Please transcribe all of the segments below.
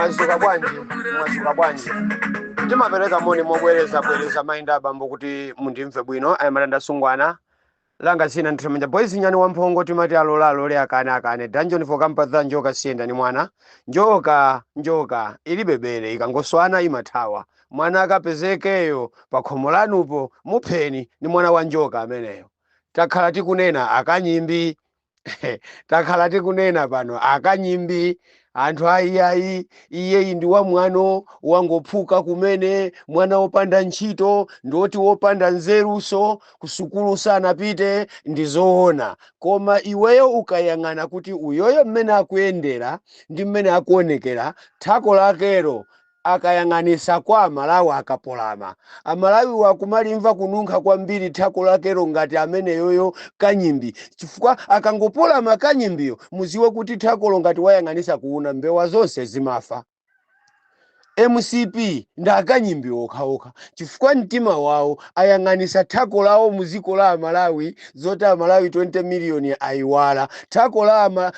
Mwazuka bwanji? Mwazuka bwanji? Timapereka moni mobwereza bwereza, mayinda, abambo, kuti mundimve bwino. Ayimalanda sungwana langa zina nthamanja boys, nyani wamphongo. Timati alola alole, akane akane, dungeon for kampatha. Njoka siyenda ni mwana njoka. Njoka ilibe bere, ikangoswana imathawa. Mwana akapezekeyo pa khomo lanupo, mupheni, ni mwana wa njoka ameneyo. Takhala tikunena akanyimbi, takhala tikunena pano akanyimbi, anthu ayiayi, iyeyi ndi wa mwano, wangophuka kumene, mwana wopanda ntchito, ndoti wopanda nzeruso, kusukulu sanapite. Ndi zoona, koma iweyo ukayang'ana kuti uyoyo mmene akuyendera ndi mmene akuonekera, thako lakelo akayang'anisa kwa Amalawi, akapolama, Amalawi akumalimva kununkha kwambiri thako lakelo ngati ameneyoyo kanyimbi, chifukwa akangopolama kanyimbiyo, muziwe kuti thakolo ngati wayang'anisa kuuna, mbewa zonse zimafa. MCP ndi akanyimbi okhaokha, chifukwa mtima wawo ayang'anisa thako lawo muziko la Amalawi, zoti Amalawi 20 miliyoni ayiwala. Thako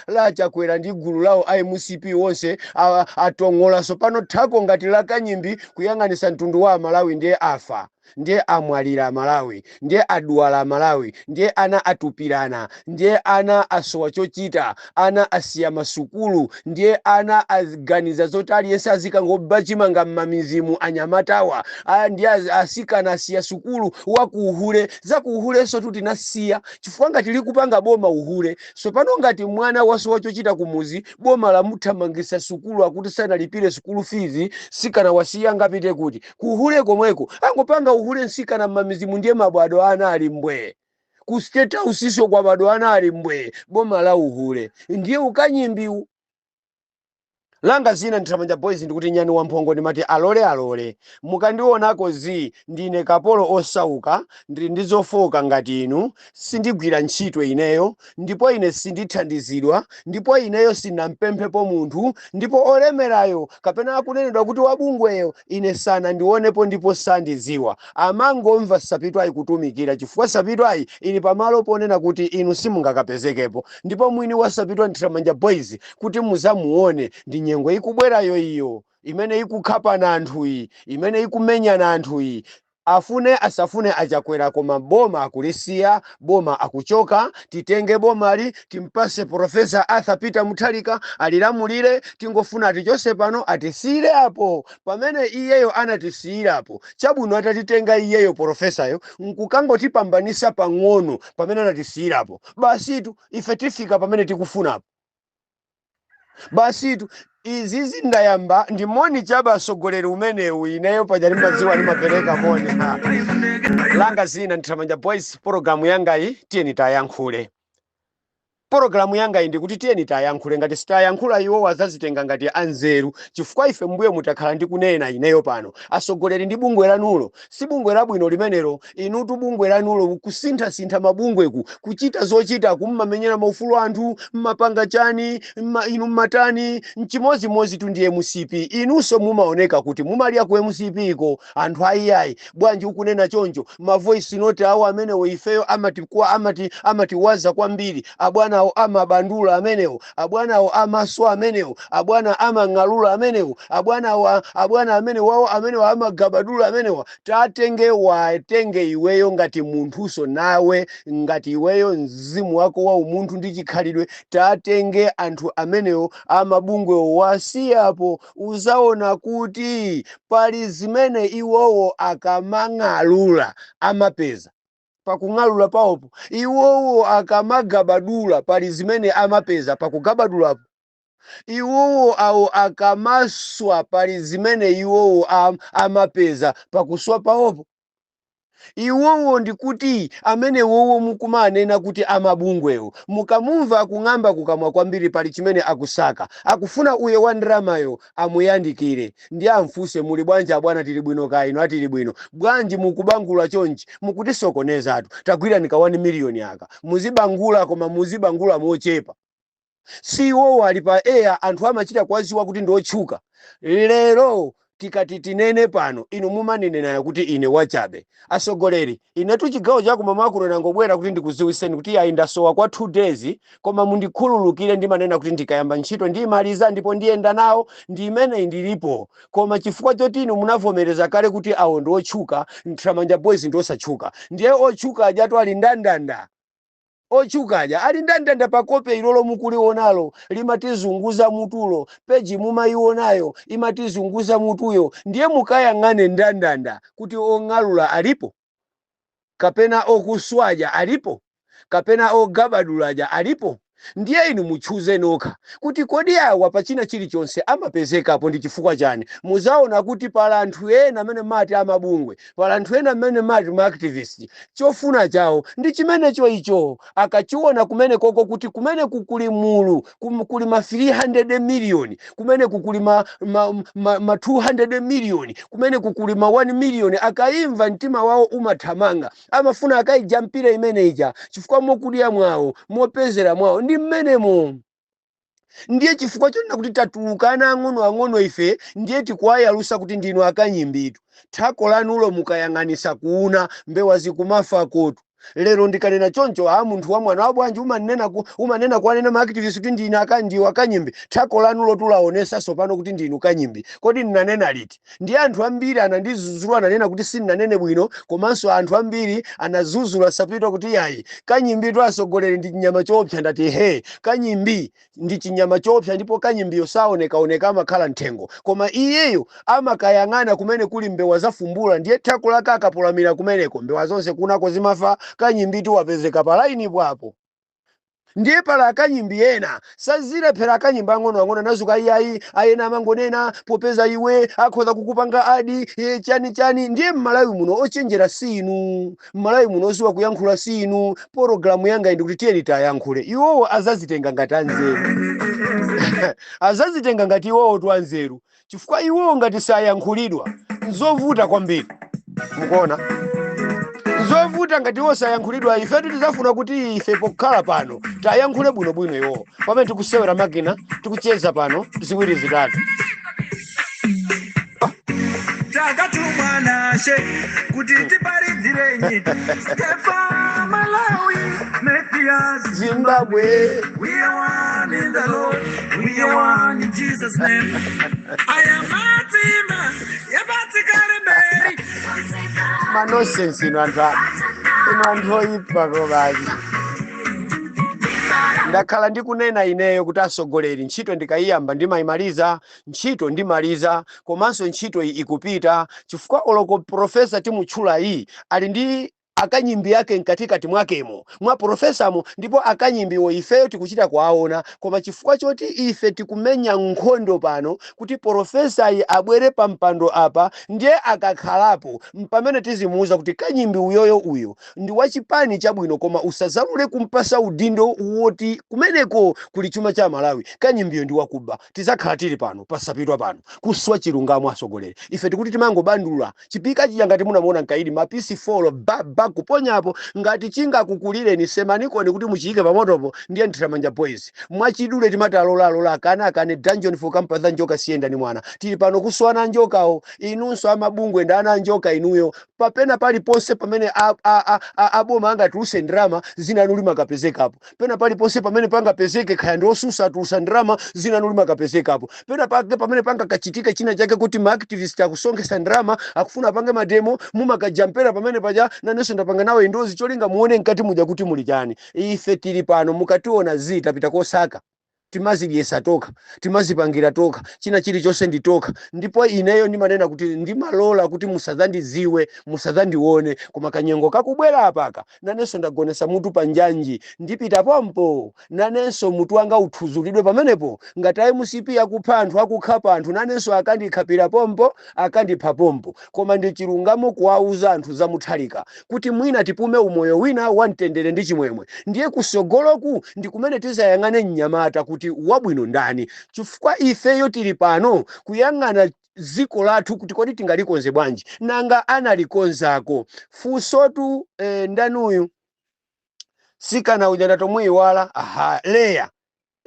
la Chakwera ndi gulu lawo a MCP wonse atong'ola pano thako ngati la kanyimbi kuyang'anisa mtundu wa Amalawi, ndiye afa, ndiye amwalira Amalawi, ndiye adwala Amalawi, ndiye ana atupirana, ndiye ana asowa chochita, ana asiya masukulu, ndiye ana aganiza zoti aliyense azikangoba chimanga m'mamizimu. Anyamatawa ndiye asikana asiya sukulu, wakuuhule. Zakuuhulenso tutinasiya, chifukwa ngati likupanga boma uhule. So pano ngati mwana wasowa chochita kumuzi, boma lamuthamangisa sukulu, akuti sanalipire school fees, sikana wasiya, ngapite kuti? Kuhule komweko. Angopanga uhule nsikana m'mamizimu, ndiye mabwado ana ali mbwe. Ku State House iso kwabadwa ana ali mbwe. Boma la uhule, ndiye ukanyimbiwu. Langa zina Nthamanja Boys, ndikuti nyani wamphongo. Ndimati alole alole, mukandionako zi ndine kapolo osauka, ndili ndi zofoka ngati inu. Sindigwira ntchito ineyo, ndipo ine sindithandizidwa, ndipo ineyo sinampemphepo munthu, ndipo olemerayo kapena akunenedwa kuti wabungweyo, ine sanandionepo ndipo sandiziwa. Amangomva Sapitwayi kutumikira, chifukwa Sapitwayi ili pamalo ponena kuti inu simungakapezekepo. Ndipo mwini wa Sapitwa Nthamanja Boys, kuti muzamuone ndi nyengo ikubwerayo, iyo imene ikukhapana anthu, iyi imene ikumenyana anthu iyi. Afune asafune Achakwera, koma boma akulisiya, boma akuchoka. Titenge bomali timpase Professor Arthur Peter Mutharika alilamulire. Tingofuna atichose pano, atisiyire apo pamene iyeyo anatisiyirapo. Chabwino, atatitenga iyeyo profesayo nkukangotipambanisa pang'ono pamene anatisiyirapo, basitu, ife tifika pamene tikufunapo, basitu. Izizi ndayamba ndi moni chabe, atsogoleri umenewu. Ineyo paja limadziwa limapereka moni. Ha. Langa zina Nthamanja Boys, pologalamu yangayi tiyeni tayankhule. Pologalamu yangayi ndikuti tiyeni tayankhule. Ngati sitayankhula, iwo wazazitenga ngati anzeru, chifukwa ife mbuyo mutakhala ndi kunena ineyo pano, atsogoleri ndi bungwe lanulo si bungwe labwino limenelo. Inutu bungwe lanulo kusinthasintha mabungweku, kuchita zochita kummamenyera maufulu anthu, mmapanga chani, inu mmatani? Mchimozimozi tu ndi MCP. Inunso mumaoneka kuti mumalya ku MCP iko. Anthu ayiayi, bwanji ukunena choncho? Ma voice note awo amenewo ifeyo amati amatiwaza kwambiri. Abwanawo amabandula amenewo, abwanawo amaswa amenewo, abwana amang'alula amenewo, abwanawo, abwana amenewo wawo amenewo amagabadula amenewa. Tatenge, watenge iweyo ngati munthuso, nawe ngati iweyo mzimu wako wa umunthu ndi chikhalidwe, tatenge anthu amenewo amabungwewo wasiyapo, uzaona kuti pali zimene iwowo akamang'alula amapeza pakung'alula pawopo, iwowo akamagabadula pali zimene amapeza pakugabadulapo, iwowo awo akamaswa pali zimene iwowo amapeza pakuswa pawopo. Iwowo ndikuti amene wowo mukumanena kuti amabungwewo, mukamumva akung'amba kukamwa kwambiri, pali chimene akusaka. Akufuna uyo wa ndramayo amuyandikire ndi amfunse, "Muli bwanji abwana?" "Tili bwino, ka ino?" "Atili bwino." "Bwanji mukubangula chonchi? Mukutisokonezatu. Tagwirani ka 1 miliyoni aka, muzibangula, koma muzibangula mochepa." Si iwowo ali pa air, anthu amachita kuwaziwa kuti ndi otchuka lero. Tikati tinene pano, inu mumanenenayo kuti ine wachabe. Asogoleri, inetu chigawo chakumamawa kuno nangobwera kuti ndikuziwiseni kuti ayi, ndasowa kwa 2 days, koma mundikhululukire. Ndimanena kuti ndikayamba ntchito ndiyimaliza ndipo ndiyenda nawo, ndi imeneyi ndilipo. Koma chifukwa choti inu munavomereza kale kuti awo ndi otchuka, Mtramanja Boys ndi osatchuka, ndiye otchuka ajatu ali ndandanda. Otchuka aja ali ndandanda pakope ilolo mukulionalo, limatizunguza mutulo, peji mumayionayo imatizunguza mutuyo. Ndiye mukayang'ane ndandanda kuti ong'alula alipo, kapena okuswaja alipo, kapena ogabadulaja alipo. Ndiye inu mutchuze nokha kuti kodi awa pachina chilichonse amapezekapo ndi chifukwa chani? Muzaona kuti pala anthu ena amene mati amabungwe, pala anthu ena amene mati ma activist, chofuna chawo ndi chimenecho icho. Akachiona kumene koko kuti kumene kukuli mulu, kuli ma 300 miliyoni, kumene kukuli ma 200 miliyoni, kumene kukuli ma 1 miliyoni, akayimva mtima wawo umathamanga, amafuna akayijampire imene ija, chifukwa mokudya mwawo, mopezera mwawo ndi mmenemo. Ndiye chifukwa chonena kuti tatulukana ang'onoang'ono ife, ndiye tikuwayalusa kuti ndinu akanyimbitu. Thako lanulo mukayang'anisa kuuna, mbewa zikumafa kotu. Lero ndikanena choncho, a munthu wa mwana wabwanji, umanena kuwanena ma activist kuti ndine ndiwo akanyimbi, thako lanulo tulaonesanso pano kuti ndinu kanyimbi. Kodi ndinanena liti? Ndiye anthu ambiri anandizuzula, ananena kuti sindinanene bwino. Komanso anthu ambiri anazuzula Sapitwa kuti yayi, kanyimbitu asogoleri ndi chinyama choopsa. Ndati he, kanyimbi ndi chinyama choopsa, ndipo kanyimbiyo saonekaoneka, amakhala mthengo, koma iyeyo amakayang'ana kumene kuli mbewa zafumbula. Ndiye thako lake akapulamira kumeneko, mbewa zonse kunako zimafa. Kanyimbitu wapezeka pa laini bwapo. Ndiye pala akanyimbi ena sazilephera, akanyimbi ang'onoang'ono anazuka, iyayi, ayena amangonena popeza iwe akhoza kukupanga adi chani chani. Ndiye mmalawi muno ochenjera sinu, mmalawi muno oziwa kuyankhula sinu. Pologalamu yanga ndi kuti tiyeni tayankhule. Iwowo azazitenga ngati anzeru, azazitenga ngati iwowo tu anzeru, chifukwa iwowo ngati sayankhulidwa nzovuta kwambiri. Mukuona, nzovuta ngati iwo sayankhulidwa. Ifetu tidzafuna kuti ife pokhala pano tayankhule bwinobwino iwowo, pamene tikusewera makina, tikucheza pano ziwiri zitatu. Takatumwa nashe kuti tiparidzire nyika. Skeffa, Malawi, Mephias, Zimbabwe. We are one in the Lord. We are one in Jesus' name. I am Matima, Yabatikarimberi. Ma nonsense ino, anthu ino, anthu oyipa kobazi. Ndakhala ndikunena ineyo kuti asogoleri, ntchito ndikayiyamba ndimayimaliza, ntchito ndimaliza. Komanso ntchito iyi ikupita, chifukwa oloko profesa timutchula iyi ali ndi akanyimbi yake mkatikati mwakemo mwa profesamo, ndipo akanyimbiwo ifeyo tikuchita kuwaona. Koma chifukwa choti ife tikumenya nkhondo pano kuti profesayi abwere pa mpando apa, ndiye akakhalapo mpamene tizimuuza kuti kanyimbi uyoyo uyo ndi wachipani chabwino, koma usazalule kumpasa udindo woti kumeneko kuli chuma cha Malawi. Kanyimbiyo ndi wakuba. Tizakhala tili pano pasapitwa pano kuswa chilungamo. Asogoleri, ife tikuti timangobandula chipika chija. Ngati munamuona mkaidi mapisi folo baba kuponyapo, ngati chingakukulireni semanikoni kuti muchiyike pamotopo. Ndiye Nthiramanja Boys, mwachidule timati alolalola akane akane, dungeon for kampatha njoka siyenda ni mwana. Tili pano kuswana njokawo. Inunso amabungwe ndi ana njoka inuyo. Papena paliponse pamene aboma angatuluse ndrama, zinanu limakapezekapo. Pena paliponse pamene pangapezeke khaya ndi osusa atulusa ndrama, zinanu limakapezekapo. Pena pake pamene pangakachitika china chake kuti ma activist akusonkhesa ndrama, akufuna apange ma demo, mumakajampera pamene paja. Nanenso ndapanga nawo ndozi, cholinga muone mkati muja kuti muli chani. Ife tili pano, mukationa zi tapita kosaka, timazidyesa tokha, timazipangira tokha, china chilichonse ndi tokha. Ndipo ineyo ndimanena kuti ndimalola kuti musadzandidziwe, musadzandione, koma kanyengo kakubwera apaka, nanenso ndagonesa mutu pa njanji, ndipita pompo, nanenso mutu wanga uthuzulidwe pamenepo. Ngati MCP akupha anthu, akukhapa anthu, nanenso akandikhapira pompo, akandipha pompo. Koma ndi chilungamo kuwauza anthu zamuthalika kuti mwina tipume umoyo wina wamtendere ndi chimwemwe. Ndiye kusogoloku ndi kumene tizayang'ane mnyamata kuti wabwino ndani, chifukwa ifeyo tili pano kuyang'ana dziko lathu kuti kodi tingalikonze bwanji? Nanga analikonzako funsotu ndanuyu sikana uja, ndatomwiwala. Aha, Leya.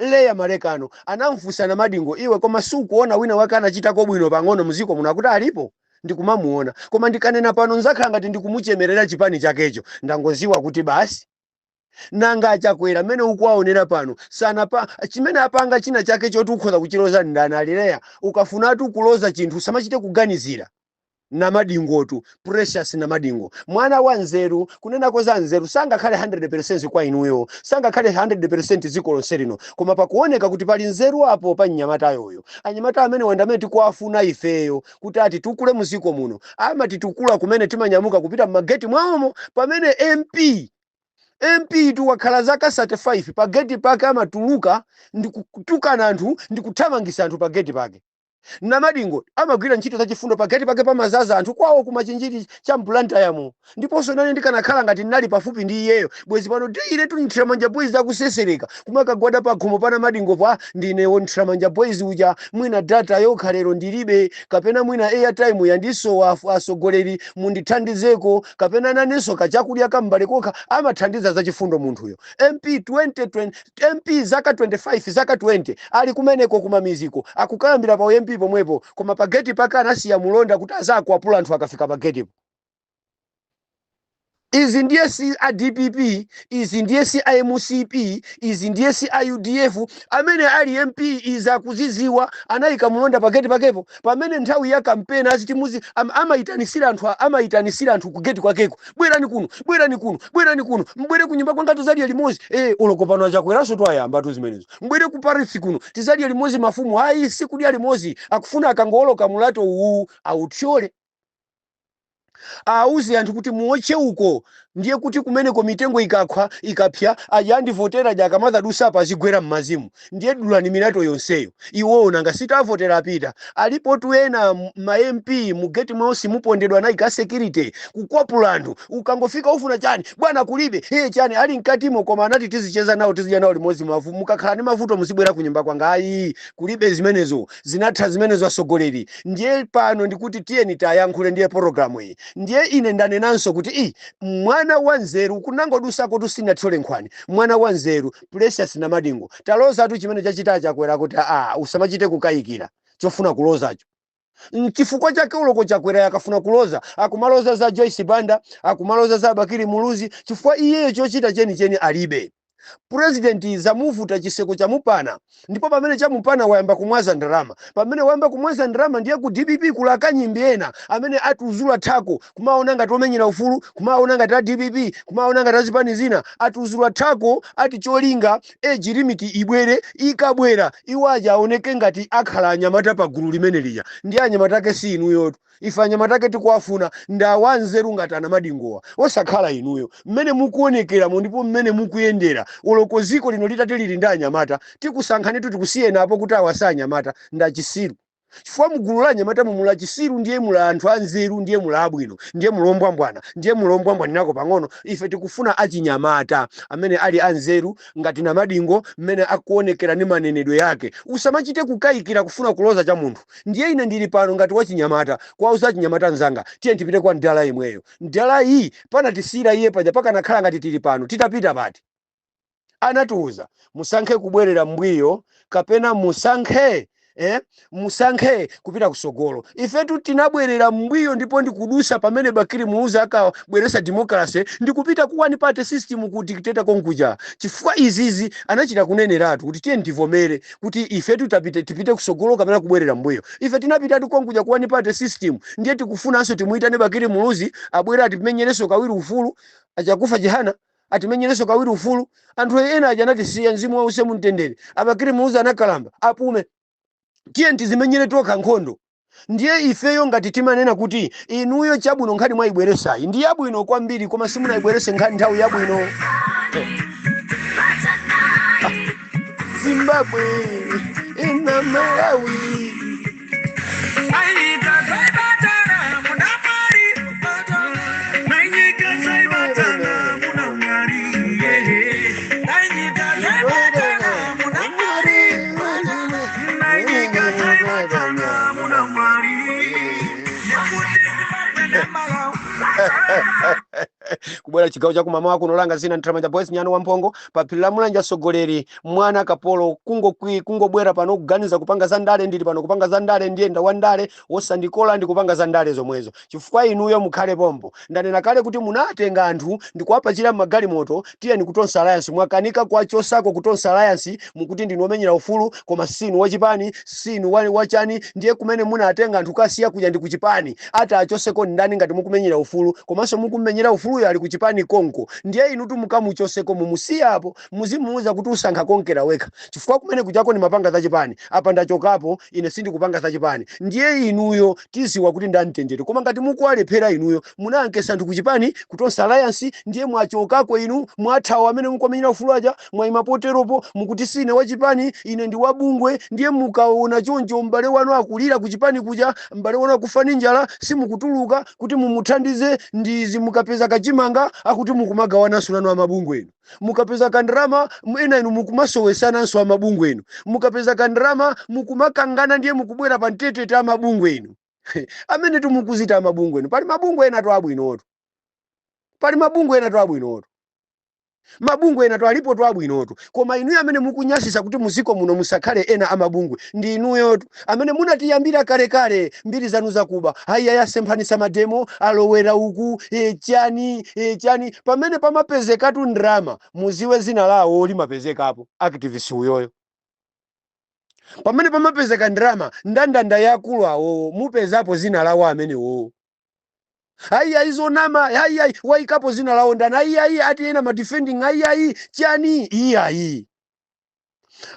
Leya Malekano anamfunsa Namadingo, iwe koma sukuona wina wake anachitako bwino pang'ono muziko muno? Akuti alipo, ndikumamuona, koma ndikanena pano nzakhala ngati ndikumuchemerera chipani chakecho. Ndangoziwa kuti basi. Nanga achakwera mmene ukuwaonera pano, sanapa chimene apanga china chake choti ukhoza kuchiloza ndani? Alileya, ukafunatu kuloza chinthu usamachite kuganizira. Namadingotu, Precious Namadingo, mwana wa nzeru. Kunenako za nzeru, sangakhale 100% kwa inuyo, sangakhale 100% dziko lonse lino, koma pakuoneka kuti pali nzeru apo pa mnyamatayoyo. Anyamata amene wanda amene tikuwafuna ifeyo kuti ati tukule muziko muno, amatitukula kumene timanyamuka kupita mmageti mwawomo. Pamene MP tu wakhala zaka 35 pa geti pake, amatuluka ndikutukana anthu, ndikuthamangisa anthu pa geti pake. Namadingo amagwira ntchito zachifundo pa geti pake, pamazaza anthu kwawo kumachinjiri cha mBlantyremo. Ndiponso nane ndikanakhala ngati ndinali pafupi ndi iyeyo, bwezi pano tiyire tu Nthiramanja Boys akusesereka kumakagwada pa khomo pana Madingo pa, ndine Nthiramanja Boys uja, mwina data yokha lero ndilibe, kapena mwina airtime yandisowa, asogoleri mundithandizeko, kapena nanenso kachakudya kambale kokha. Amathandiza zachifundo munthuyo. MP 2020, MP zaka 25, zaka 20 ali kumeneko kumamiziko, akukalambira pa MP pomwepo, koma pa geti pake anasiya mulonda kuti azakwapula anthu akafika pa getipo. Izi ndiye si a DPP, izi ndiye si a MCP, izi ndiye si a UDF. Amene ali MP izi akuziziwa, anayika mulonda pa geti pakepo. Pamene nthawi ya kampeni aziti muzi amayitanisira anthu, amayitanisira anthu ku geti kwakeko, "Bwerani kuno, bwerani kuno, bwerani kuno, mbwere kunyumba kwanga tizadya limodzi." Uloko pano achakweraso twayamba tu zimenezo, "Mbwere ku Paris kuno tizadya limodzi." Mafumu ayi, sikudya limodzi. Akufuna akangoloka mulato uwu authyole, auze anthu kuti muotche uko, ndiye kuti kumeneko mitengo ikakhwa ikapya, aja andivotera aja akamadzadusa apa azigwera mmazimu. Ndiye dulani milato yonseyo. Iwowo nanga sitavotera apita. Alipo tu ena ma MP mugeti mwawo simupondedwa, anayika security kukwapula anthu. Ukangofika, "Ufuna chani bwana?" "Kulibe." "Iye chani?" Ali mkatimo, koma anati tizicheza nawo, tizidya nawo limodzi mavu. "Mukakhala ndi mavuto muzibwera kunyumba kwanga." Ayi, kulibe zimenezo, zinatha zimenezo asogoleri. Ndiye pano ndikuti tiyeni tayankhule. Ndiye pologalamu iyi, ndiye ine ndanenanso kuti i mwana wa nzeru kunangodusako tusinathole nkhwani. Mwana wa nzeru Precious Namadingo, talozatu chimene chachita Chakwera kuti a usamachite kukayikira chofuna kulozacho. Nchifukwa chake uloko Chakwera akafuna kuloza, akumaloza za Joyce Banda, akumaloza za Bakili Muluzi, chifukwa iyeyo chochita chenicheni alibe. Purezidenti zamuvuta, chiseko chamupana, ndipo pamene chamupana wayamba kumwaza ndalama. Pamene wayamba kumwaza ndalama, ndiye ku DPP kula akanyimbi ena amene atuzula thako, kumaona ngati omenyera ufulu, kumaona ngati a DPP, kumaona ngati azipani zina. Atuzula thako, ati cholinga age limit ibwere. Ikabwera, iwo aja aoneke ngati akhala anyamata pa gulu limene lija. Ndi anyamata ake si inuyotu. Ife anyamata ake tikuwafuna ndi awanzeru ngati anamadingowa, osakhala inuyo mmene mukuonekeramo ndipo mmene mukuyendera. Uloko ziko lino litati lili ndi anyamata, tikusankhanitu, tikusiyeni apo kuti awa si anyamata, ndachisiru, chifukwa mugulu la anyamata mumula chisiru, ndiye mula anthu anzeru, ndiye mula abwino, ndiye mulombwambwana, ndiye mulombwambwanirako pang'ono. Ife tikufuna achinyamata amene ali anzeru ngati Namadingo mmene akuonekera ndi manenedwe yake. Usamachite kukayikira kufuna kuloza cha munthu. Ndiye ine ndili pano ngati wachinyamata kuwauza achinyamata mzanga, tiye tipite kwa mdala imweyo. Mdala iyi panatisiyira iye paja, pakanakhala ngati tili pano titapita pati? Anatiuza musankhe kubwerera mbwiyo kapena musankhe musankhe kupita kusogolo. Ifetu tinabwerera mbwiyo, ndipo ndikudusa pamene Bakili Muluzi akabweresa democracy, ndikupita ku one party system, ku dictator konkuja, chifukwa izizi anachita kuneneratu kuti tiye ndivomere kuti ifetu tapite, tipite kusogolo kapena kubwerera mbuyo. Ife tinapitatu konkuja ku one party system. Ndiye tikufunanso timuyitane Bakili Muluzi abwere atimenyerenso kawiri ufulu. Achakufa Chihana atimenyerenso kawiri ufulu. Anthu ena aja anatisiya, mzimu wause mumtendere. Abakili Muluzi anakalamba, apume. Tiye tizimenyere tokha nkhondo. Ndiye ifeyo ngati timanena kuti inuyo chabwino, nkhani mwayibweresayi ndi yabwino kwambiri, koma simunayibwerese nkhani nthawi yabwino. Zimbabwe ina Malawi. Ainyika dzaibatana muna Mwari, Nainyika dzaibatana muna Mwari, Nainyika dzaibatana muna Mwari, Nainyika dzaibatana muna Mwari. Nekuti Zimbabwe neMalawi. Kubwera chigawo chakumamawa kuno, langa zina Nthamanja Boys Nyano Wamphongo pa phiri la Mulanje, atsogoleri mwana kapolo kungobwera pano kuganiza kupanga za ndale. Ndili pano kupanga za ndale, ndiyenda wa ndale wosandikola ndi kupanga za ndale zomwezo, chifukwa inuyo mukhale pompo. Ndanena kale kuti munatenga anthu ndikuwapachira m'magalimoto, tiyeni ku Tonse Alliance, mwakanika kwachosako ku Tonse Alliance. Mukuti ndinu omenyera ufulu, koma sinu wachipani, sinu wachani. Ndiye kumene munatenga anthu kasiya kuja ndi kuchipani, ati achoseko ndani ngati mukumenyera ufulu? Komanso mukumenyera ufuluyo ali kuchipani konko. Ndiye inutu mukamuchoseko, mumusiyapo, muzimuuza kuti usankha konkera wekha, chifukwa kumene kuchako ni mapanga za chipani, apa ndachokapo ine, sindikupanga za chipani. Ndiye inuyo tiziwa kuti ndamtendere. Koma ngati mukuwalephera inuyo, munankesa anthu kuchipani, ku Tonse Alliance, ndiye mwachokako inu, mwathawa amene mukumenyera ufulu aja, mwayima poteropo, mukuti sine wachipani, ine ndi wabungwe. Ndiye mukaona choncho m'bale wanu akulira kuchipani kuja, m'bale wanu akufa ndi njala, simukutuluka kuti mumuthandize. Ndizi mukapeza kachimanga akuti mukumagawananso nanu amabungwe inu, mukapeza kandrama ena inu mukumasowesananso amabungwe inu, mukapeza kandrama mukumakangana. Ndiye mukubwera pa mtetete amabungwe inu amene timukuzita amabungwe inu. Pali mabungwe ena to abwinoto, pali mabungwe ena to abwinoto, mabungwe ena to alipo to abwinoto. Koma inuyo amene mukunyasisa kuti muziko muno musakhale ena amabungwe, ndi inuyotu amene munatiyambira kalekale mbiri zanu zakuba. Haiya, yasemphanisa mademo, alowera uku, chani, chani. Pamene pamapezekatu ndrama, muziwe zina lawo limapezekapo, activist uyoyo. Pamene pamapezeka ndrama, ndandanda yakulu awowo mupezapo zina lawo amenewowo. Ayi ayi, zonama, ayi ayi, waikapo zina lawo ndani? Ayi ayi, ati ena ma defending, ayi ayi, chani, iyayi.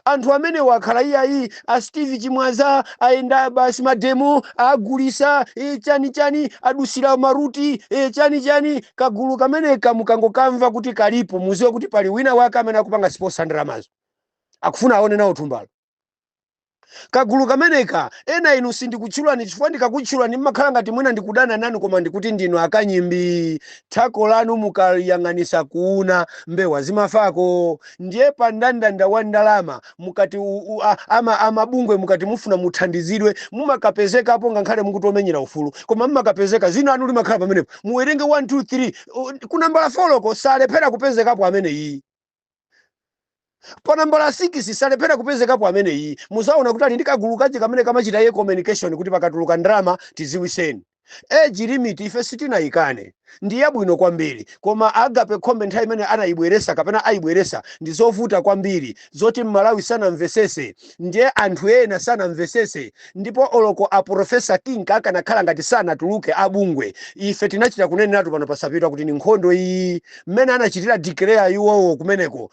Anthu amene wakhala, iyayi, a Steve Chimwaza ayenda basi mademo, agulisa, chani chani, adusira maruti, chani chani. Kagulu kameneka mukangokamva kuti kalipo, muziwe kuti pali wina wake amene akupanga sponsor ndalamazo, akufuna aone nawo thumbalo. Kagulu kameneka, ena inu sindikutchulani, chifukwa ndikakutchulani mmakhala ngati mwina ndikudana nanu, koma ndikuti ndinu akanyimbi. Thako lanu mukayang'anisa kuuna mbewa zimafako. Ndiye pa ndandanda wa ndalama mukati amabungwe mukati mufuna muthandizidwe, mumakapezekapo, ngakhale mukutomenyera ufulu, koma mmakapezeka zina anu limakhala pamenepo. Muwerenge 1 2 3 kunambala 4 ko, salephera kupezekapo amene iyi. Pa nambala 6 salephera kupezekapo amene iyi. Muzaona kuti ali ndi kagulu kache kamene kamachita iye communication kuti pakatuluka ndalama tiziwiseni. Age limit ife sitinayikane, ndi yabwino kwambiri, koma Agape Khombe nthawi imene anayibweresa kapena ayibweresa, ndi zovuta kwambiri zoti Mmalawi sanamvesese, ndiye anthu ena sanamvesese. Ndipo oloko a Professor King akanakhala ngati sanatuluke abungwe, ife tinachita kuneneratu pano pasapitwa kuti ni nkhondo iyi. Mmene anachitira declare iwowo kumeneko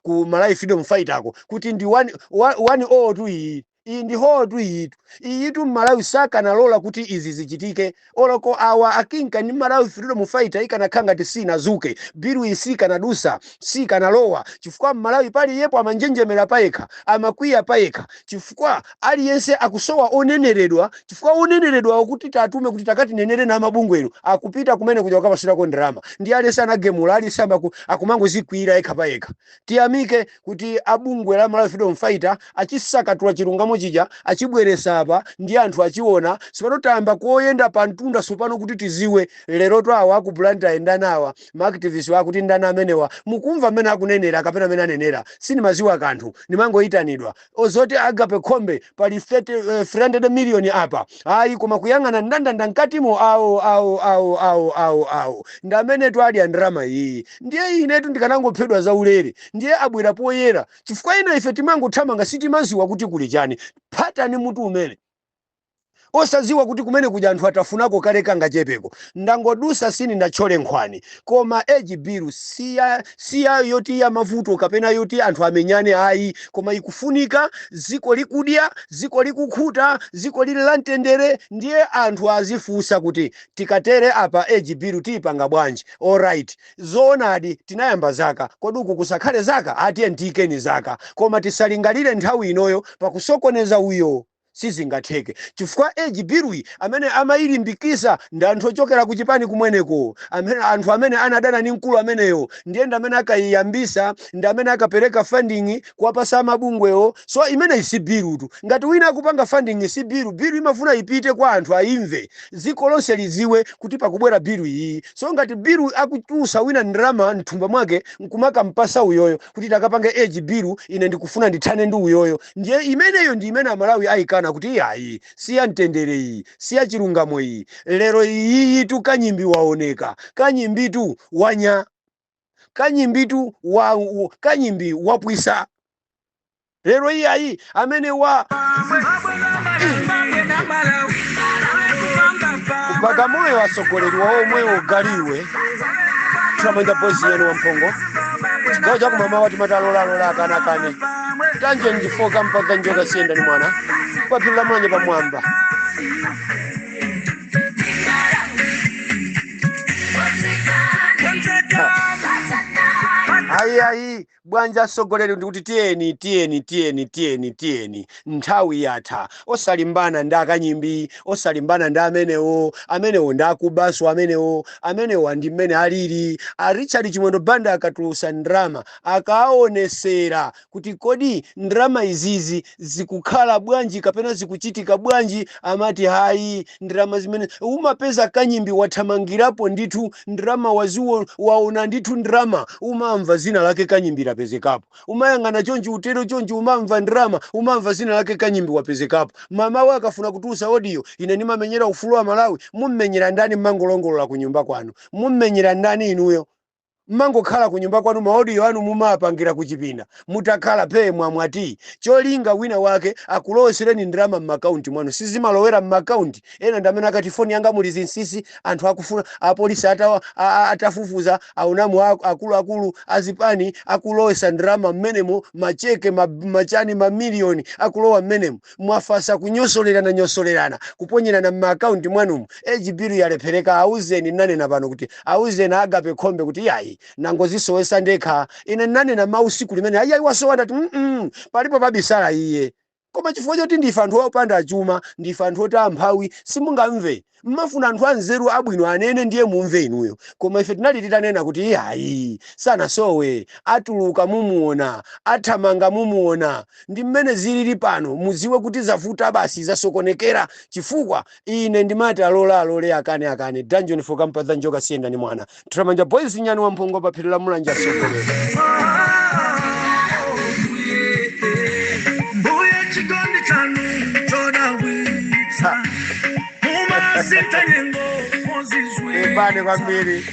ku Malawi Freedom Fighter ako kuti ndi 1 1 iyi, iyi ndi hotu iyitu, iyitu Mmalawi sakanalola kuti izi zichitike. Oloko awa akinka ndi Malawi Freedom Fighter ikanakhala ngati sinazuke, bill iyi sikanadusa, sikanalowa, chifukwa Mmalawi pali yepo amanjenjemera payekha, amakwiya payekha, chifukwa aliyense akusowa oneneredwa, chifukwa oneneredwa kuti tatume kuti takatinenere na mabungwenu akupita kumene kuja kukapasirako ndalama, ndi aliyense anagemula, aliyense akumangozikwiyira yekha payekha. Tiyamike kuti abungwe la Malawi Freedom Fighter achisakatula chilungamo chija, achibweresa apa ndi anthu achiona. Sipano tayamba koyenda pa mtunda sopano kuti tiziwe. Lero to awa aku Blantyre ayenda ma activist akuti ndani amenewa? Mukumva mmene akunenera kapena amene anenera, sinimaziwa kanthu, nimangoyitanidwa. Ozoti Agape Khombe pali 30, 300 million apa, ayi, koma kuyang'ana ndandanda mkatimo, awo awo awo awo awo awo ndi amene adya ndalama iyi. Ndiye inetu ndikanangophedwa zaulere. Ndiye abwera poyera, chifukwa ina ife timangothamanga, sitimaziwa kuti kuli chani. Phatani mutu umene osaziwa kuti kumene kuja anthu atafunako kale kangachepeko. Ndangodusa, sini ndatchole nkhwani, koma age bill siya yoti ya mavuto kapena yoti anthu amenyane, ayi, koma ikufunika. Ziko likudya, ziko likukhuta, ziko lili la mtendere. Ndiye anthu azifunsa kuti tikatere apa age bill tiyipanga bwanji? Alright, zoonadi tinayamba zaka, kodi uku kusakhale zaka? Atiye ndiyikeni zaka, koma tisalingalire nthawi inoyo pakusokoneza uyo. Sizingatheke, chifukwa age bill amene amayilimbikisa ndi anthu ochokera kuchipani kumweneko, amene anthu amene anadana ndi mkulu ameneyo, ndiye ndi amene akayiyambisa, ndi amene akapereka funding kuwapasa amabungwewo. So imeneyi si bill tu. Ngati wina akupanga funding, si bill. Bill imafuna ipite kwa anthu, ayimve, dziko lonse lidziwe kuti pakubwera bill iyi. So ngati bill akutulusa wina ndalama mthumba mwake nkumakampasa uyoyo kuti takapange age bill, ine ndikufuna ndithane ndi uyoyo, ndiye imeneyo ndi imene Amalawi ayikana kuti iyayi, siya mtendere iyi, siya chilungamo iyi. Lero iyiyitu Kanyimbi waoneka, Kanyimbitu wanya, Kanyimbitu Kanyimbi wapwisa lero. Iyayi, amene wa Bagamoyo, atsogoleri wawo omwewo galiwe Tramanja Boys, yani wamphongo, chigawo chakumamawa timati alolalola akanakane tanje ndifoka mpaka njoka siyenda ni mwana paphiri la Mulanje pamwamba. Ayi, ayi, bwanja atsogoleri, ndikuti tiyeni, tiyeni, tiyeni, tiyeni, tiyeni, nthawi yatha. Osalimbana ndi Akanyimbi, osalimbana ndi amenewo. Amenewo ndi akubaso amenewo, amenewo ndi mmene alili. A Richard Chimwendo Banda akatulusa ndrama, akaonesera kuti kodi ndrama izizi zikukhala bwanji kapena zikuchitika bwanji, amati hayi, ndrama zimene umapeza Kanyimbi wathamangirapo ndithu ndrama, waziwo waona ndithu ndrama, umamva zina lake Kanyimbi lapezekapo. Umayang'ana chonchi, utero chonchi, umamva ndrama, umamva zina lake Kanyimbi wapezekapo. Mamawe akafuna kutulusa audio, "Ine ndimamenyera ufulu wa Malawi." Mummenyera ndani? Mmangolongolola kunyumba kwanu. Mummenyera ndani inuyo? Mmangokhala kunyumba kwanu, ma audio anu mumapangira kuchipinda mutakhala phe, mwamwati cholinga wina wake akulowesereni ndalama m'makaunti mwanu. Sizimalowera m'makaunti ena. Ndi amene akati foni yanga muli zinsinsi, anthu akufuna apolisi atafufuza aonamu akuluakulu azipani akulowesa ndalama mmenemo, macheke, machani, mamiliyoni akulowa mmenemo. Mwafasa kunyosolerana nyosolerana, kuponyerana m'maakaunti mwanumu. Age bill yalephereka. Auzeni, nanena pano kuti auzeni Agape Khombe kuti yayi, nangozisowesa ndekha. Ine nanena mausiku limene ayi, ayi, wasowa, ndati palipo pabisala iye. Koma chifukwa choti ndife anthu opanda chuma, ndife anthu oti amphawi, simungamve. Mmafuna anthu anzeru abwino anene, ndiye mumve inuyo. Koma ife tinali titanena kuti iyayi, sanasowe, atuluka mumuona, athamanga mumuona. Ndi mmene zilili pano. Muziwe kuti zavuta basi, zasokonekera, chifukwa ine ndimati alola alole, akane akane. Dungeon for kampadza njoka siyenda ni mwana. Tramanja Boys, nyani wamphongo pa phiri la Mulanje, asogolera. Mbuye, chikondi chanu chodabwitsa, mumasintha nyengo. Ipane kwambiri.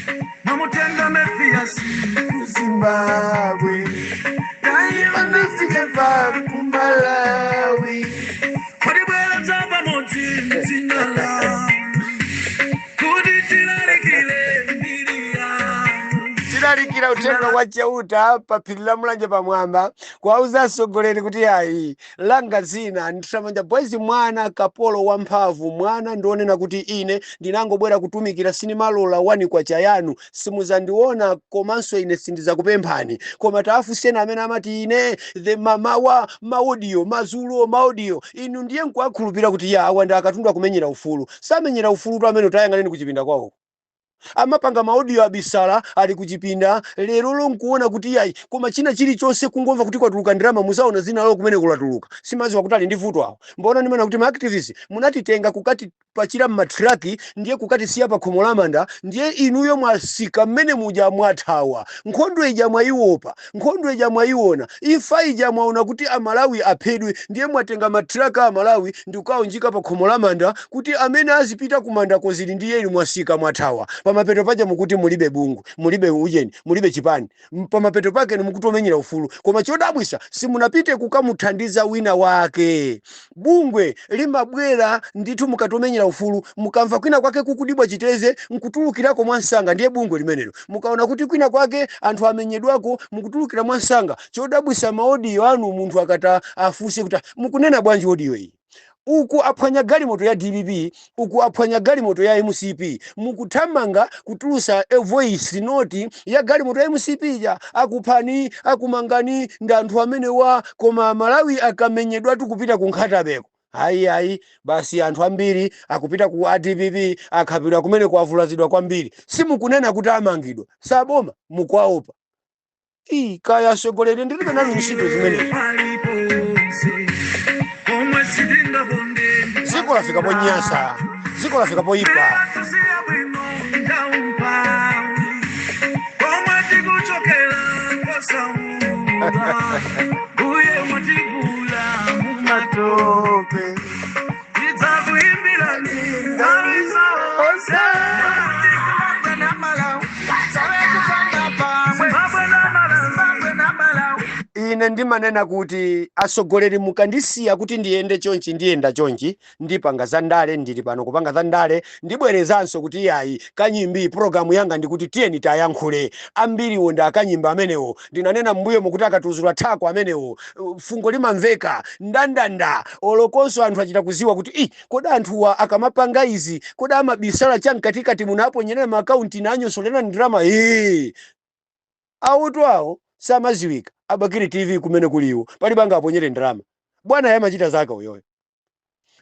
Mamutenga Mefiyasi. Zimbabwe taimanafika ku Malawi. Mwatibweretsa pamodzi mdzina lanu kuti tilalikire mbiri yanu. Tilalikira uthenga wa Chauta pa phiri la Mulanje pamwamba, kuwauza atsogoleri kuti ayi, langa zina Ntramanja Boys, mwana kapolo wamphamvu, mwana ndionena kuti ine ndinangobwera kutumikira, sinimalola wani kwacha yanu, simuzandiona, komanso ine sindizakupemphani. Koma taafunseni amene amati ine the mamawa ma audio, madzulo ma audio, inu ndiye nkuwakhulupirira kuti ya, awa ndi akatundu akumenyera ufulu. Samenyera ufulu tu amene. Tayang'aneni kuchipinda kwawo, amapanga ma audio abisala ali kuchipinda. Lero lonkuona kuti yayi, koma china chilichonse kungomva kuti kwatuluka ndalama, muzaona zina lawo kumene kulatuluka. Simaziwa kuti ali ndi vuto awo. Mbona ndimene kuti ma activists munatitenga kukati pachira mmatraki, ndiye kukatisiya pa khomo la manda, ndiye inuyo mwasika mmene muja, mwathawa nkhondo ija, mwayiopa nkhondo ija, mwayiona imfa ija, mwaona kuti Amalawi aphedwe, ndiye mwatenga matraka Amalawi ndi kukaunjika pa khomo la manda kuti amene azipita kumanda kozili, ndiye inu mwasika, mwathawa. Pamapeto paja mukuti mulibe bungu, mulibe ujeni, mulibe chipani. Pamapeto pake mukutomenyera ufulu, koma chodabwisa simunapite kukamuthandiza wina wake. Bungwe limabwera ndithu mukatomenyera ufulu. Mukamva kwina kwake kukudibwa chiteze, nkutulukirako mwansanga, ndiye bungwe limenelo. Mukaona kuti kwina kwake anthu amenyedwako, mukutulukira mwansanga. Chodabwisa ma audio anu, munthu akata afunse kuti, "Mukunena bwanji audio iyi? Uku aphwanya galimoto ya DPP, uku aphwanya galimoto ya MCP, mukuthamanga kutulusa a voice note ya galimoto ya MCP ja, akuphani, akumangani ndi anthu amene wa." Koma Malawi akamenyedwatu kupita ku Nkhatabeko. Ayi ayi, basi anthu ambiri akupita ku aDPP, akhapidwa kumene, kuavulazidwa kwambiri. Simukunena kuti amangidwa, saboma mukuwaopa. Ii, kaya atsogoleri, ndilibe nanu ntchito zimenezo. Paliponse komwe sitingaponde. Dziko lafika ponyasa, dziko lafika poyipa. Tusiya bwino ndaumpawi komwe tikuchokera kwasauka, uye mwatigula mumatope, tidzakuimbirani nthawi zonse. Zimbabwe na Malawi, Zimbabwe na Malawi, Zimbabwe na Malawi. Ine ndimanena kuti atsogoleri, mukandisiya kuti ndiyende chonchi, ndiyenda chonchi, ndipanga za ndale. Ndili pano kupanga za ndale. Ndibwerezanso kuti iyayi, Kanyimbi, programu yanga ndikuti tiyeni tayankhule. Ambiriwo ndi akanyimbi amenewo. Ndinanena mbuyo mukuti akatuzula thako amenewo, fungo limamveka ndandanda. Olokonso anthu achita kuziwa kuti i kodi anthuwa akamapanga izi, kodi amabisala chamkatikati munaponyerera maakaunti nanyosolera ndalama? Ee, auto awo samaziwika. Abakiri TV kumene kuliwo palibe angaponyere ndalama. Bwana yamachita zake uyoyo.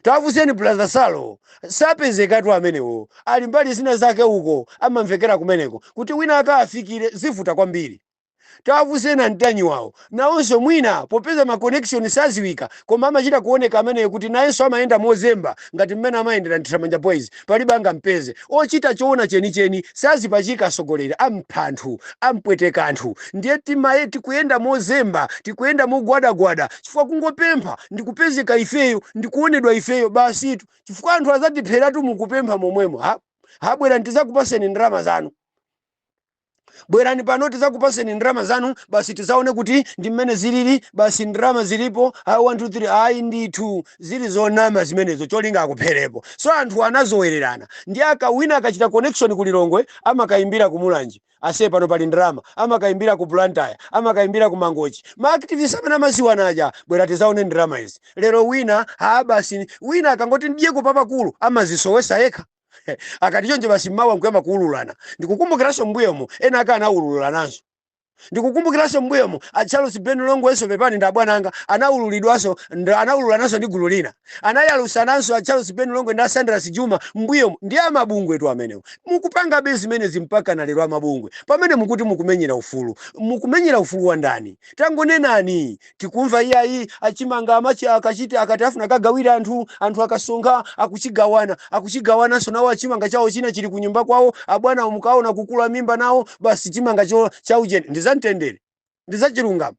Tafuseni Brother Salo, sapezekatu amenewo. Ali mbali zina zake uko, amamvekera kumeneko. Kuti wina akaafikire zivuta kwambiri. Tafuseni antanyi wawo, nawonso mwina popeza ma connection saziwika, koma amachita kuoneka ameneyo kuti nayenso amayenda mozemba ngati mmene amayendera Nthiramanja Boys. Palibe angampeze. Ochita choona chenicheni sazipachika. Atsogoleri ampha anthu, ampweteka anthu. Ndiye timaye tikuyenda mozemba, tikuyenda mogwadagwada, chifukwa kungopempha ndikupezeka ifeyo, ndikuonedwa ifeyo, basitu, chifukwa anthu azatipheratu mukupempha momwemo. Ha habwera, ndizakupaseni ndalama zanu, bwerani pano tizakupaseni ndalama zanu, basi tizaone kuti ndi mmene zilili. Basi ndalama zilipo, ayi, 1 2 3, ayi ndithu, zili zonama zimenezo, cholinga akupherepo. So anthu anazowererana ndi akawina, akachita connection ku Lilongwe, amakayimbira ku Mulanje, ase pano pali ndalama, amakayimbira ku Blantyre, amakayimbira ku Mangochi, ma activists amene amaziwana aja, bwera tizaone ndalama izi. Lero wina ha, basi, wina akangoti ndidyeko papakulu, amazisowesa yekha. Akati chonje, basi, mmawa nkuyamba kuwululana. Ndikukumbukiranso mbuyomo ena aka anawululananso. Ndikukumbukiranso mbuyomo a Charles Ben Longwenso, pepani ndi abwana anga, anawululidwanso, anawululananso ndi gulu lina. Anayalusananso a Charles Ben Longwe ndi a Sandras Juma mbuyomo. Ndi amabungwe tu amenewo. Mukupangabe zimenezi mpaka na lero amabungwe, pamene mukuti mukumenyera ufulu. Mukumenyera ufulu wa ndani? Tangonenani tikumva. Iyayi, achimanga amachi akachiti akati afuna kagawira anthu, anthu akasonkha akuchigawana, akuchigawananso nawo. Achimanga chawo china chili kunyumba kwawo. Abwana mukaona kukula mimba nawo, basi, chimanga cho chaucheni. Ndizamtendere, ndizachilungamo.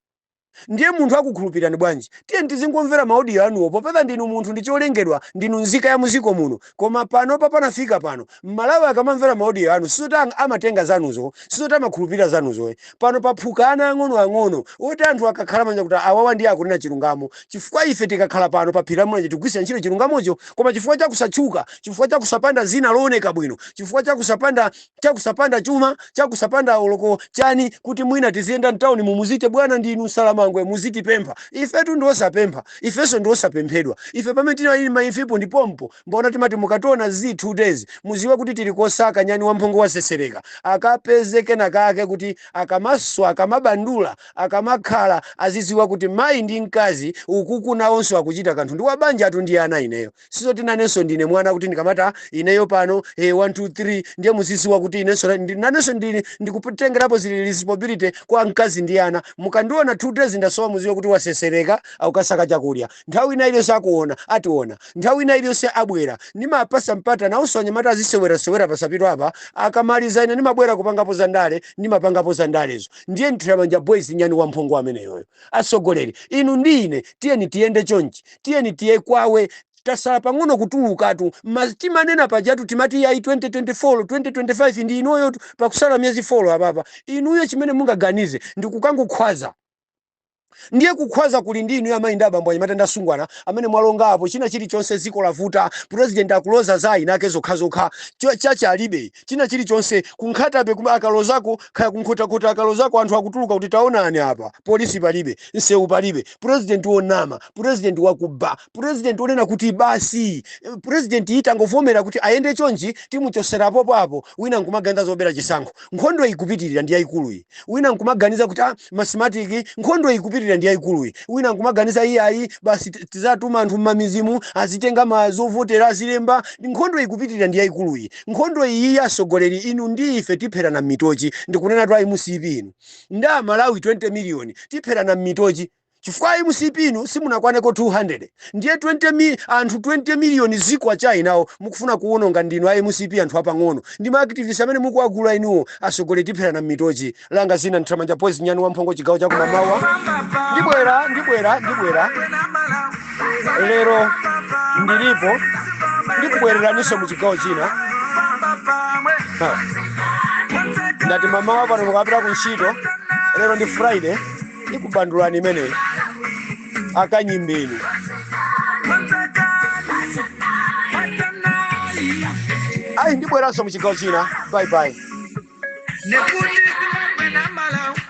Ndiye munthu akukhulupirani bwanji? Tiye tizingomvera ma audio anuwo, popeza ndinu munthu, ndi cholengedwa, ndinu nzika ya muziko muno. Koma panopa panafika pano, Mmalawi akamamvera ma audio anu, sizoti amatenga zanuzo, sizoti amakhulupirira zanuzo. Pano paphuka ana ang'onoang'ono oti anthu akakhala manja kuti awawa ndiye akunena chilungamo, chifukwa ife tikakhala pano pa phiri la Mulanje tigwiritsa ntchito chilungamocho. Koma chifukwa chakusatchuka, chifukwa chakusapanda zina looneka bwino, chifukwa chakusapanda chuma, chakusapanda oloko chani, kuti mwina tiziyenda mtawuni mumuzite bwana ndinu Salamangwe, muzitipempha. Ifetu ndi osapempha, ifenso ndi osapemphedwa. Ife pamene tinali maimfipo ndi pompo mbona timati mukationa zi 2 days, muziwe kuti tili kosaka nyani wamphongo wasesereka, akapeze kenakake kuti akamaswa, akamabandula, akamakhala, aziziwa kuti mayi ndi mkazi ukuku nawonso akuchita kanthu. Ndi wabanja atu, ndi ana. Ineyo sizoti nanenso ndine mwana kuti ndikamata ineyo pano 1 2 3, ndiye muziziwa kuti inenso nanenso ndikutengerapo zili responsibility kwa mkazi ndi ana. Mukandiona 2 days ndasowa, muziwe kuti wasesereka, akukasaka chakudya. Nthawi ina iliyonse akuona, ationa nthawi ina iliyonse abwera. Ndimapasa mpata nawonso anyamata azisewerasewera pasapito apa. Akamaliza, ine ndimabwera kupangapo za ndale, ndimapangapo za ndalezo. Ndiye Nthiramanja Boys, nyani wamphongo ameneyoyo. Atsogoleri inu ndi ine, tiyeni tiyende chonchi, tiyeni tiye kwawe. Tasala pang'ono kutulukatu. Timanena pajatu, timati yayi, 2024, 2025 ndi inoyotu, pakusala miyezi 4 apapa. Inuyo chimene mungaganize ndi kukangokhwaza. Ndiye kukhwaza kuli ndi inu amayi ndi abambo, anyamata ndi asungwana amene mwalonga apo. China chilichonse dziko lavuta, president akuloza za ayinake zokhazokha, chache alibe china chilichonse. Kunkhatabe akalozako, kaya kunkhotakota akalozako, anthu akutuluka kuti taonani apa, polisi palibe, msewu palibe. President wonama, president wakuba, president wonena kuti basi, president itangovomera kuti ayende chonchi, timuchoserapopo apo. Wina nkumaganiza zobera chisankho. Nkhondo ikupitirira, ndi yayikulu iyi. Wina nkumaganiza kuti ah, ma Smartmatic. Nkhondo ikupitirira. ikupitirira ndi yayikuluyi. Wina nkumaganiza iye ayi, basi tizatuma anthu mmamizimu azitenga ma zovotera azilemba. Nkhondo ikupitirira ndi yayikuluyi. Nkhondo iyi, asogoleri inu ndi ife tipherana m'mitochi. Ndikunena tu MCP inu ndi Amalawi 20 miliyoni tipherana m'mitochi, chifukwa MCP inu simunakwaneko 200, ndiye 20 anthu 20 miliyoni zikwa chainawo mukufuna kuwononga ndinu a MCP, anthu apang'ono ndi ma activists amene mukuwagula inuwo. Asogolera, tipherana m'mitochi. Langa zina nthamanja Pozi Nyani Wamphongo, chigawo chakumamawa. Ndibwera, ndibwera, ndibwera. Lero ndilipo, ndikubwereraninso mu chigawo china. Ha. Ndati mamawa pano mukapita ku ntchito, lero ndi Friday, ikubandulani imeneyi akanyimbeni. Ayi, ndibweranso mu chigawo china. Bye bye. Nekuti Zimbabwe na Malawi.